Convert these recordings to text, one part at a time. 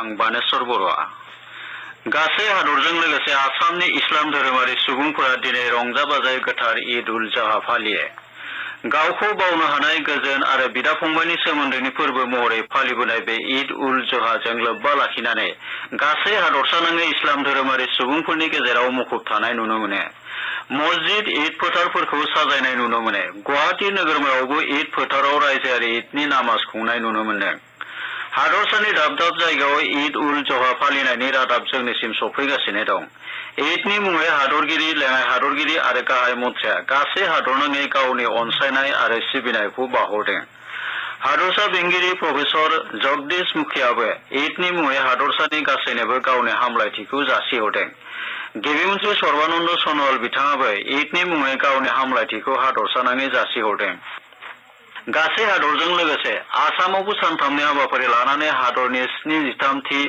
आं बानेश्वर बर'आ गासै हादरजों लोगोसे आसामनि इस्लाम धोरोमारि सुबुंफोरा दिनै रंजा बाजायै गोथार ईद उल जुहा फालियो। गावखौ बावनो हानाय गोजोन आरो बिदा फंबायनि सोमोन्दोनि फोरबो महरै फालिबोनाय बे ईद उल जुहाजों लोब्बा लाखिनानै गासै हादरसानाङै इस्लाम धोरोमारि सुबुंफोरनि गेजेराव मुखुब थानाय नुनो मोनो। मस्जिद ईद फोथारफोरखौ साजायनाय नुनो मोनो। गुवाहाटी नोगोरमायावबो ईद फोथाराव रायजोआरि ईदनि नामाज खुंनाय नुनो मोन्दों। हादरसानि दाब दाब जायगायाव ईद उल जुहा फालिनायनि रादाब जोंनिसिम सफैगासिनो दं। ईदनि मुङै हादरगिरि, लेङाइ हादरगिरि आरो गाहाय मन्थ्रिया गासै हादरनाङै गावनि अनसायनाय आरो सिबिनायखौ बावहरदों। हादरसा बेंगिरि प्रफेसर जगदीश मुखियाबो ईदनि मुङै हादरसानि गासैनोबो गावनि हामलायथिखौ जासिहरदों। गिबि मन्थ्रि सर्बानन्द सन'वाल बिथाङाबो ईदनि मुङै गावनि हामलायथिखौ हादरसानाङै जासिहरदों। गासै हादरजों लोगोसे आसामावबो सानथामनि हाबाफारि लानानै हादरनि 73थि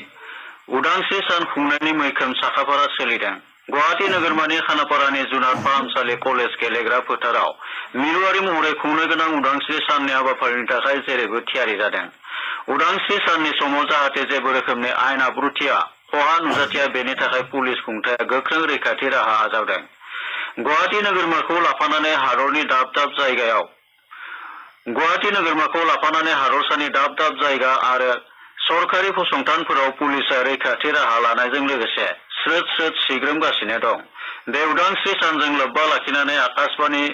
उदांस्रि सान खुंनायनि मैखोम साखाफारा सोलिदों। गुवाहाटी नोगोरमानि खानापारानि जुनार फाहामसालि कलेज गेलेग्रा फोथाराव मिरुआरि महरै खुंनो गोनां उदांस्रि साननि हाबाफारिनि थाखाय जेरैबो थियारि जादों। उदांस्रि साननि समाव जाहाथे जेबो रोखोमनि आयेन आब्रुथिया खहा नुजाथिया बेनि थाखाय पुलिस खुंथाया गोख्रों रैखाथि राहा आजावदों। गुवाहाटी नोगोरमाखौ लाफानानै हादरसानि दाब दाब जायगा आरो सरकारि फसंथानफोराव पुलिसआ रैखाथि राहा लानायजों लोगोसे स्रोद स्रोद सिग्रोमगासिनो दं। बे उदांस्रि सानजों लोब्बा लाखिनानै आकाशबाणी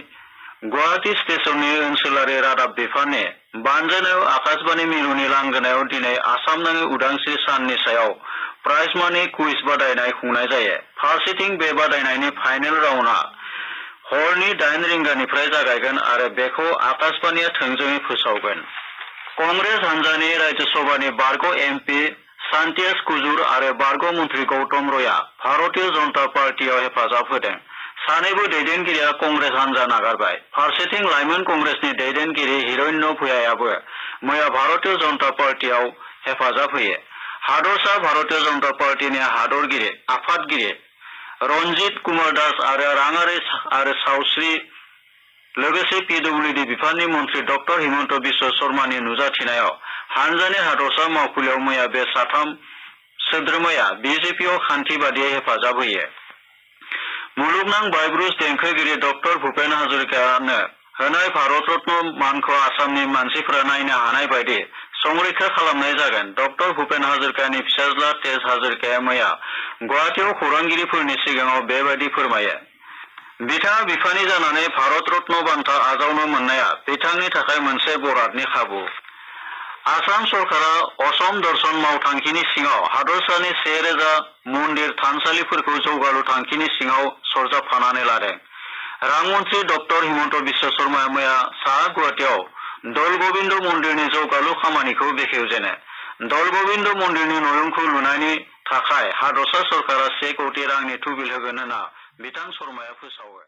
गुवाहाटी स्टेशननि ओनसोलारि रादाब बिफाननि बानजायनायाव आकाशबाणी मिरुनि लांगोनायाव दिनै आसामनाङै उदांस्रि साननि सायाव प्राइज मानि कुइज बादायनाय खुंनाय जायो। फारसेथिं बे बादायनायनि फाइनेल राउन्डआ हरनि 8 रिंगानिफ्राय जागायगोन आरो बेखौ आकाशबाणीआ थोंजोङै फोसावगोन। कंग्रेस हान्जानि राज्यसभानि बारग' एमपि सान्तियास कुजुर आरो बारग' मन्थ्रि गौतम रयआ भारतीय जनता पार्टीआव हेफाजाब होदों। सानैबो दैदेनगिरिया कंग्रेस हान्जा नागारबाय। फारसेथिं लाइमोन कंग्रेसनि दैदेनगिरि हिरण्य भुयायाबो मैया भारतीय जनता पार्टीआव हेफाजाब होयो। हादरसा भारतीय जनता पार्टीनि आफादगिरि रन्जित कुमार दास आरो राङारि आरो सावस्रि लोगोसे पिडब्लिउडि बिफाननि मन्थ्रि डक्टर हिमन्त बिश्व शर्मानि नुजाथिनायाव हानजानि हादरसा मावखुलियाव मैया बे साथाम सोद्रोमाया बिजेपिआव खान्थि बादियै हेफाजाब होयो। मुलुगनां बायब्रुस देंखोगिरि डक्टर भुपेन हाजरिकानो होनाय भारत रत्न मानखौ आसामनि मानसिफोरा नायनो हानाय बायदि संरैखा खालामनाय जागोन। डक्टर भुपेन हाजरिकानि फिसाज्ला तेज हाजरिकाया मैया गुवाहाटीआव खौरांगिरिफोरनि सिगाङाव बेबायदि फोरमायो। बिथाङा बिफानि जानानै भारत रत्न बान्था आजावनो मोननाया बिथांनि थाखाय मोनसे बरादनि खाबु। आसाम सरकारा असम दर्शन मावथांखिनि सिङाव हादरसानि 1000 मन्दिर थानसालिफोरखौ जौगालु थांखिनि सिङाव सरजाबफानानै लादों। रां मन्थ्रि डक्टर हिमन्त बिश्व शर्माया मैया साहा गुवाहाटीआव दल गोविन्द मन्दिरनि जौगालु खामानिखौ बेखेवजेनो। दल गोविन्द मन्दिरनि नयुंखौ लुनायनि थाखाय हादरसा सरकारा 1 कोटी रांनि थुबिल होगोन होनना बिथां शर्माया फोसावो।